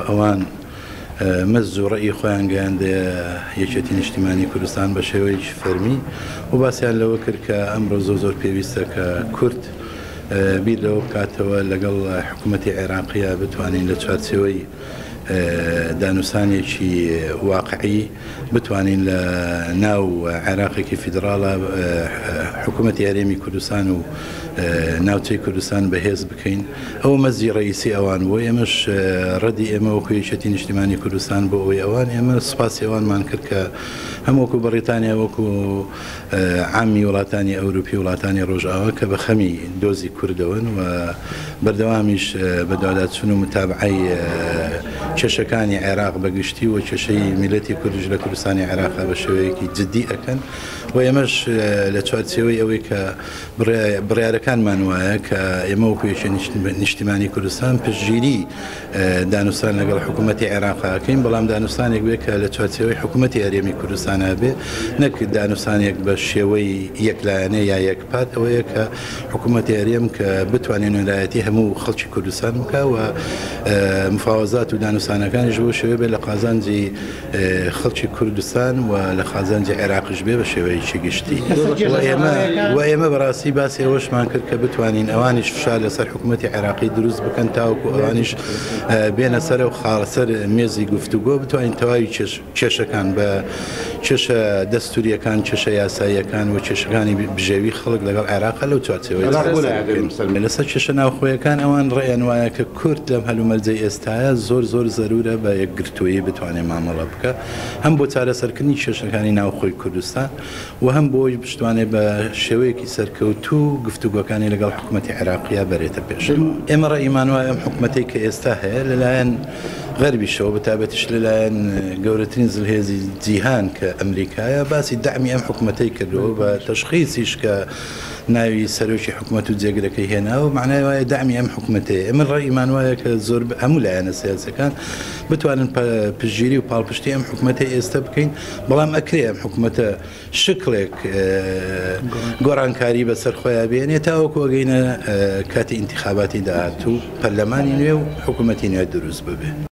ئەوان مەرج و ڕەئی خۆیان گەیاندە یەکێتی نیشتیمانی کوردستان بە شێوەیەکی فەرمی و باسیان لەوە کرد کە ئەمڕۆ زۆر زۆر پێویستە کە کورد بیر لەوە بکاتەوە لەگەڵ حکوومەتی عێراقیە بتوانین لە چوارچێوەی دانوسانێکی واقعی بتوانین لە ناو عێراقێکی فیدراڵە حکوومەتی هەرێمی کوردستان و ناوچەی کوردستان بەهێز بکەین. ئەوە مەرجی ڕەئیسی ئەوان بوو، ئێمەش ڕەدی ئێمە وەکو یەکێتی نیشتیمانی کوردستان بۆ ئەوەی ئەوان ئێمە سوپاسی ئەوانمان کرد کە هەم وەکو بەڕیتانیا وەکو عامی وڵاتانی ئەوروپی وڵاتانی ڕۆژئاوا کە بە خەمی دۆزی کوردەوەن و بەردەوامیش بەدواداچوون و متابعەی کێشەکانی عێراق بە گشتی و کێشەی میللەتی کوردیش لە کوردستانی عێراقا بە شێوەیەکی جدی ئەکەن و ئێمەش لە چوارچێوەی ئەوەی کە بڕیارەکانمان وایە کە ئێمە وەکو یەکێتی نیشتیمانی کوردستان پشتگیری دانوستان لەگەڵ حکوومەتی عێراق ئەکەین، بەڵام دانوستانێک بێ کە لە چوارچێوەی حکوومەتی هەرێمی کوردستانا بێ، نەک دانوستانێک بە شێوەی یەک لایەنە یا یەک پارت، ئەوەیە کە حکوومەتی هەرێم کە بتوانێ نوێنەرایەتی هەموو خەڵکی کوردستان بکا و مفاوەزات و دانوستانەکانیش بەو شێوەیە بێ لە قازانجی خەڵکی کوردستان و لە قازانجی عێراقیش بێ بە شێوەیەکی گشتی و ئێمە بەڕاستی باسی ئەوەشمان کرد کە بتوانین ئەوانیش فشار لەسەر حکوومەتی عێراقی دروست بکەن تاوەکو ئەوانیش بێنە سەر و خاڵ سەر مێزی گفتوگۆ بتوانین تەواوی کێشەکان بە کێشە دەستوریەکان کێشە یاساییەکان و کێشەکانی بژێوی خەڵک لەگەڵ عێراق لەو چوارچێوەیە لەسەر کێشە ناوخۆیەکان ئەوان ڕێیان وایە کە کورد لەم هەلومەرجەی ئێستایا زۆر زۆر زەرورە بە یەکگرتوویی بتوانێ مامەڵە بکا هەم بۆ چارەسەرکردنی کێشەکانی ناوخۆی کوردستان و هەم بۆ ئەوەی بشتوانێ بە شێوەیەکی سەرکەوتوو گفتوگۆکانی لەگەڵ حکومەتی عێراقیا بەرێتە پێشەوە. ئێمە ڕەئیمان وایە ئەم حکومەتەی کە ئێستا هەیە لەلایەن غەربیشەوە بە تایبەتیش لەلایەن گەورەترین زلهێزی جیهان کە ئەمریکایە باسی دەعمی ئەم حکومەتەی کردووە بە تەشخیسیش کە ناوی سەرۆکی حکومەت و جێگرەکەی هێناوە مەعنای وایە دەعمی ئەم حکومەتەیە. ئێمە ڕەئیمان وایە کە زۆر هەموو لایەنە سیاسیەکان بتوانن پشتگیری و پاڵپشتی ئەم حکومەتەی ئێستە بکەین، بەڵام ئەکرێ ئەم حکومەتە شکڵێک گۆڕانکاری بەسەر خۆیا بێنێ تاوەکو ئەگەینە کاتی ئینتیخاباتی داهاتوو پەرلەمانی نوێ و حکومەتی نوێ دروست ببێ.